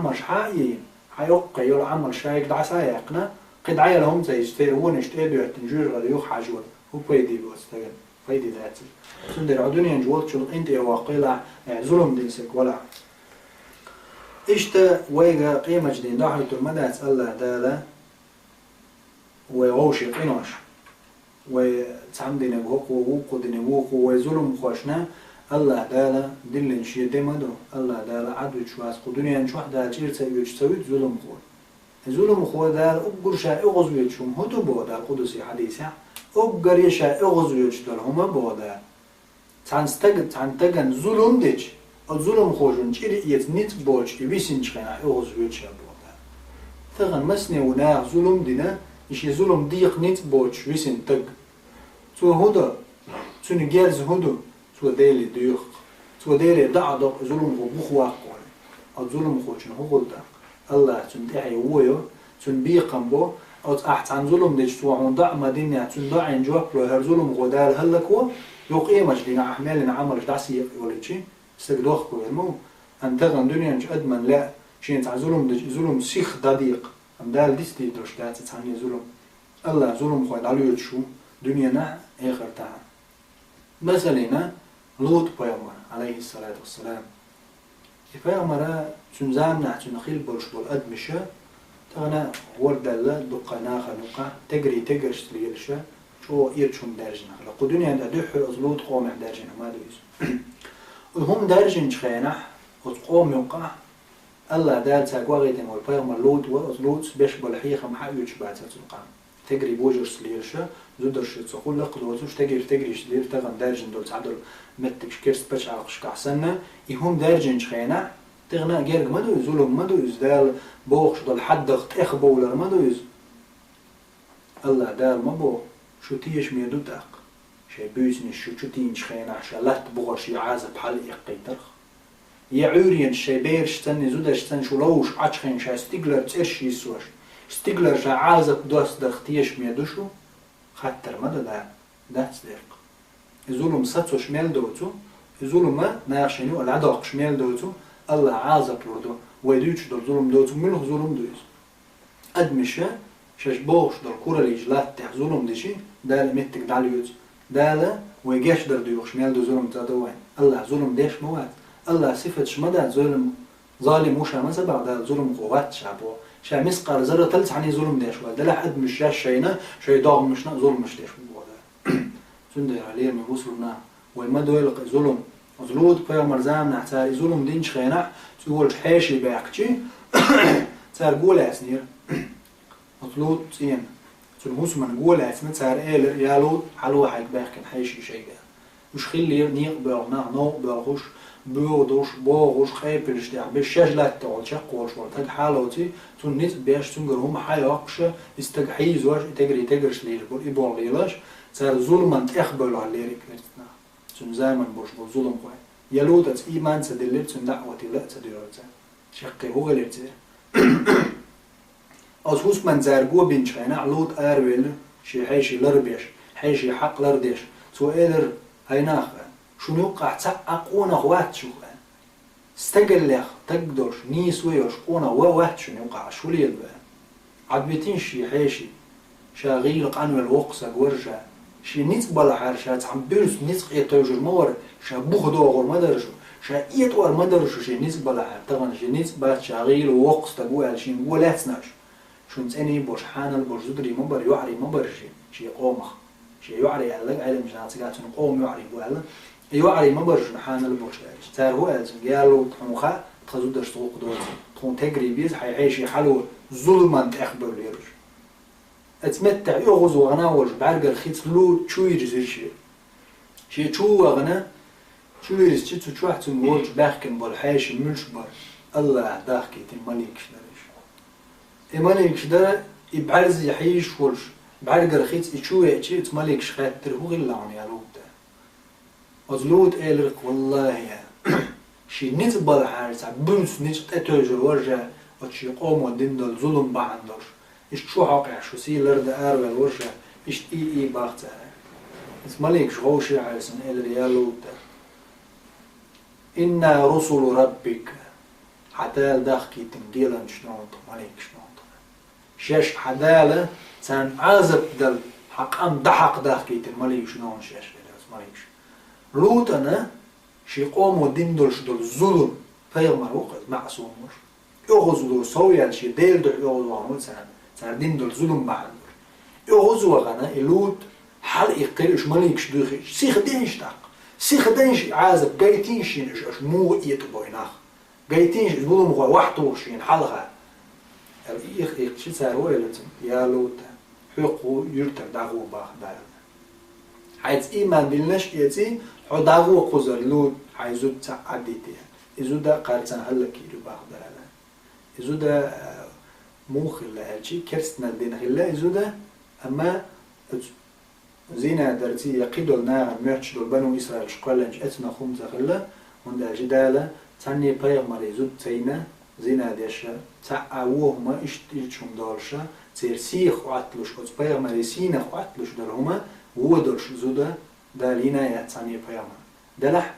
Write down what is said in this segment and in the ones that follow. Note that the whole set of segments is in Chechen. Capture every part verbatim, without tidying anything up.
Аш хьа а йийна, хьан йоккха йолу Ӏамал шайга дӀа схьа а яьккхина, кхин дӀаяла хӀума ца йича, церан вонаш тӀе а доьттина, жоьжахати юха хьажор, хӀун пайда бу оцу стагана? Пайда дац иза. Цундела хьо дуьнен чу волчул къинтӀера ваккхийла, э, зулам дина стаг валахь. Иштта вайга къематчу дийнахь дӀахӀуьттур ма дац АллахӀ Дала, вай вовшийн къинош. Вай цхьана динарг хӀокхо, вукху динарг вукхо, вай зуламхошна АллахӀ Дала диллина шен де ма ду. АллахӀ Дала Ӏад вуьтуш вац, кху дуьнен чохь Дала чӀир ца оьцуш ца вуьту зуламхо. И зуламхо Дала уггар ша оьгӀазвоьдуш хӀума хӀун ду боху Дала къудси хьадисехь? Уггаре ша оьгӀазвоьдуш долу хӀума боху Дала. Цхьана стага, цхьана стагана зулам дича, оцу зуламхо шуна чӀир а эца ницкъ боцуш и висинчу хенахь оьгӀазвоьду ша боху Дала. Тахана масане ву наха зулам дина, и шен зулам дийкха ницкъ боцуш висина стаг. Цо хӀун до? Цуьнан герз хӀун ду? Цо Деле доьху. Цо Деле доӀа до, зуламхо бух ваккха олий. Оцу зуламхочун хӀун хуьлу тӀаккха? АллахӀа цунна тӀаьхье вон йо, цунна бекхам бо, оцу ахь цхьана зулам дича цо хьуна доӀа ма диннехь, цунна доӀина жоп ло, хӀара зуламхо Дала хӀаллакво, юха къематчу дийнахь ахь мел йина Ӏамалш дӀасаекъа йолийчи, стаг дохко вер ма ву. Амма тахана дуьнен чу адамна лаьа, шена цхьа зулам дича, и зулам сиха дӀадекъа. Амма Дала дицдийр долуш дац и цхьанне зулам. АллахӀа зуламхой дӀалоьцуш ву дуьненахь а, эхартахь а. Масална, Лут-пайхамар, Ӏалайхиссалату вассалам. И пайхамара, цуьнан заманахь цуьнан хилла болуш болу адамаша, тахана вордаьлла дуккха нахана юккъахь, тегарий тегаршца лелаша, чӀогӀа ирча хӀума даьржина хилла. Кху дуьнен тӀехь дуьххьара оцу Лут-къомехь даьржина хӀума ду иза. Оцу хӀума даьржинчу хенахь, оцу къома юккъахь, АллахӀ Дала цаьрга вахийтина волу пайхамар Лут вара, оцу Лутас беш болу хьехам хьаоьцуш бацара цуьнан къам. Тегарий божаршца лелаша, зударшца цо хӀуллакх а доцуш, тегарий тегаршца лела, тахана даьржина долу цхьадолу меттигаш керста пачхьалкхашкахь санна, и хӀума даьржинчу хенахь, тахана герга ма ду иза, зулам ма ду иза, Дала бохуш долу хьаддах тӀехбовлар ма ду иза. АллахӀ Дала ма боху, шу тешаме ду тӀаккха. Шайн буьйсанаш шу чу тийначу хенахь, ша латта бухара шен Ӏазап хьалаэккхийтарх. Я Ӏуьйренаш шайн берашцанний, зударшцанний шу ловзуш Ӏачу хенахь, ша стигалара цӀераш йиссош, стигалара ша Ӏазап достарх тешаме ду шу? Хаттар ма дан дара, дац дерг. И зулам сацош мел доцу, и зулам наха шайна юкъа дӀадоккхуш мел доцу, АллахӀа Ӏазап лур ду, вай дуьйцуш долу зулам доцу, муьлха зулам ду иза? Адамаша шаьш бохуш долу кураллин латтехь зулам дичи, Дала и меттиг дӀалоьцу. Дала вай гечдар доьхуш мел ду зулам ца до вайн. АллахӀ зулам деш ма вац. АллахӀан сифаташ ма дац зулам. Залим ву ша ма ца боху Дала, зуламхо вац ша боху. Ша мискъал зарратал цхьанне зулам деш вац. Делахь адамаш шаьш шайна, шайн догӀмашна а зуламаш деш ву боху Дала. Цундела, лераме бусулба нах, вай ма дойла кхин зулам. Оцу Лут-пайхамар заманахь цара и зулам динчу хенахь, цу волчу хьеший баьхкичи, цара го лаьцнера. Оцу Лут цӀена, цуьнан хӀусаман го лаьцна, цара элира: «Я Лут, хьало хьайга баьхкина хьеший шайга». Уьш хиллера некъа боьлху нах, новкъа боьлхуш, боьха долуш, богӀуш, къепилаш тӀехь беш, шаьш латта волу чекхволуш волу стаг хьалоций, цунна ницкъ беш, цуьнгара хӀума хьайоккхуш, и стаг хьийзош, и тегарий тегарш лелаш болу, и болх лелаш, цара зуламан тӀехбевлла хиллера и кхин нах. Цуьнан заманахь болуш болу зуламхой. Я Лутаца ийман ца диллира, цуьнан даӀваталла а ца дуьйгӀира цара. Шеккхе хӀун хилира церан? Оцу хӀусаман цара го бинчу хенахь Лут аравелира, шен хьеший ларбеш, хьеший хьакъ лардеш. Цо элира: «ХӀай нах, шуна юккъахь цхьа а къонах вац шух, стагаллех стаг долуш, нийсо йолуш къонах ва вац шуна юккъахь, аш хӀун леладо?» Ӏадвитина шен хьеший, ша гӀийла къанвелла воккха стаг вара ша. Шен ницкъ балахьара ша цхьана буьрса ницкъ тӀе тевжар ма вара, ша бух догӀур ма дара шу, ша этӀор ма дара шу шен ницкъ балахьара. Тахана шен ницкъ бац, ша гӀийла воккха стаг ву аьлла, шена го лаьцна аша. Шуна цӀений болуш, хьанал болуш зударий ма бара, йоӀарий ма бара шен, шен къомах. Шен йоӀарий аьлларг Ӏеламнаха цигахь цуьнан къоман йоӀарий бу аьлла. И йоӀарий ма бара шуна хьанал болуш аьлча. Цара хӀун аьлла цуьнга? Я Лут, хьуна хаьа, тхан зударшца гӀуллакх доцург. Тхуна тегарий беза, хьайн хьеший хьало, зуламан тӀехбевлла лелаш. Оцу меттехь оьгӀаз вахана волуш бӀаьргара хица Лут чу вирзира шен. Шен чу вахана, чу вирзичи цу чохь цуьнан волчу баьхкина болу хьеший муьлш бара, АллахӀа дахкийтина маликаш дара уьш. И маликаш дара, и бӀаьрзе хьийзаш волуш, бӀаьргара хица и чу веачи, оцу маликаша хаьттира: «ХӀун хилла хьуна, я Лут?» Оцу Лута элира-кх: «ВаллахӀи, шен ницкъ балахьара цхьа буьрса ницкъ тӀе тевжар вара ша, оцу шен къомо дина долу зулам бахьана долуш. Иштта шу хьокъехь шу сий лардан аравелла вара ша, иштта и, и бах цара». Иза маликаш вовшех хьаьрсина элира: «Я Лут, инна русулу раббик, Хьа Дала дахкийтина геланчаш ногӀунтах, малейкаш ногӀунтах. Шаьш хьа Дала царна Ӏазап дала, хьа къам дӀахьакха дахкийтина малейкаш ногӀун шаьш, элира малейкаш. ЛутӀана ший къомо дина долуш долу зулам, пайхамар ву-кх иза, маъсум вуш. ОьгӀазло сов яьлла шен Делан дуьхьа оьгӀазвахана ву царна, цара дина долу зулам бахьана долуш. ОьгӀазвахана и ЛутӀ хьалаиккхира уьш малейкаш дуьйхича, сиха дайша тӀаккха. Сиха дайша и Ӏазап, гайтийша шена уьш, аша муха этӀабой нах. Гайтийша и зуламхой вахьтухуш шена хьалха. Аьлла, и ихкъича цара ву элира цунна: «Я ЛутӀ, хьоькху юьртара дӀагӀо баха Дала. Хьайца ийман диллинарш а эций, хьо дӀагӀо кхузара, ЛутӀ, хьайн зуда цхьаъ Ӏаддитий». И зуда кхарцан хӀаллакйийр ю баха Дала. И зуда, а, муха хилла аьлча, керстанал дина хилла и зуда, амма оцу зина дарций я кхидолу нахана моьттуш долу бану Исраилаш кхоьллинчу эцнах хӀума ца хилла, хӀунда аьлча Дала цхьанне пайхамаре зуда ца йина, зина деш, цхьаъ а вон хӀума иштта, иштта хӀума долуша, церан сийх Ӏотталуш, оцу пайхамаре сийнах Ӏотталуш долу хӀума вон долуш зуда Дала йина яц цхьанне пайхамар. Делахь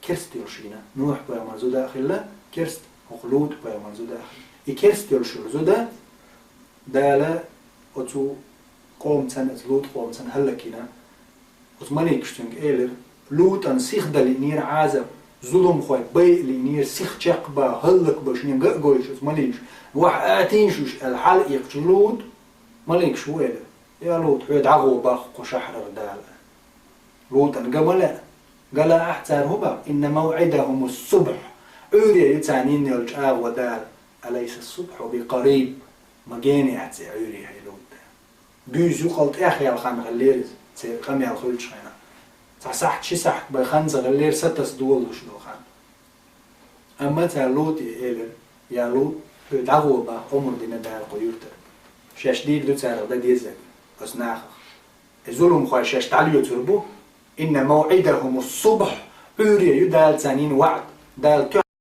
керст йолуш йина. Нухь-пайхамар зуда а хилла керст, хӀокху ЛутӀ-пайхамар зуда а хилла. И керст йолуш йолу зуда Дала оцу къоманца, оцу ЛутӀ-къоманца хӀаллакйина. Оцу маликаш цуьнга элира: «ЛутӀан сиха дан лиънера Ӏазап, зуламхой байа лиънера, сиха чекхбан, хӀаллакбан шена ган а гойтуш оцу маликаш. Ваха атийша уьш», аьлла, хьалаиккхича ЛутӀ, маликаш ву элира: «Я ЛутӀ, хьо дӀагӀо баха кху шахьарара Дала». ЛутӀан ган ма лаьа. Ган лаахь цара хӀун баха? «Инна мавӀидахӀумус-субхь». Ӏуьйре ю царна йина йолу чӀагӀо Дала. «Алайсас-субхьу бикъариб». Ма гена яц и Ӏуьйре, хӀай ЛутӀ. Буьйса юкъал тӀехъяьлла хан хиллера иза, церан къамел хуьлучу хенахь. Цхьа сахьт, ши сахьт бен хан ца хиллера, сатасса долалуш долу хан. Амма цара ЛутӀе элира: «Я ЛутӀ, хьо дӀагӀо баха, омра дина Дала кху юьртара. Шаьш дийр ду царах дан дезарг, оцу нахах. И зуламхой шаьш дӀалоьцур бу. Инна мавӀидахӀумус-субхь, Ӏуьйре ю Дала царна йина ваӀда. Дала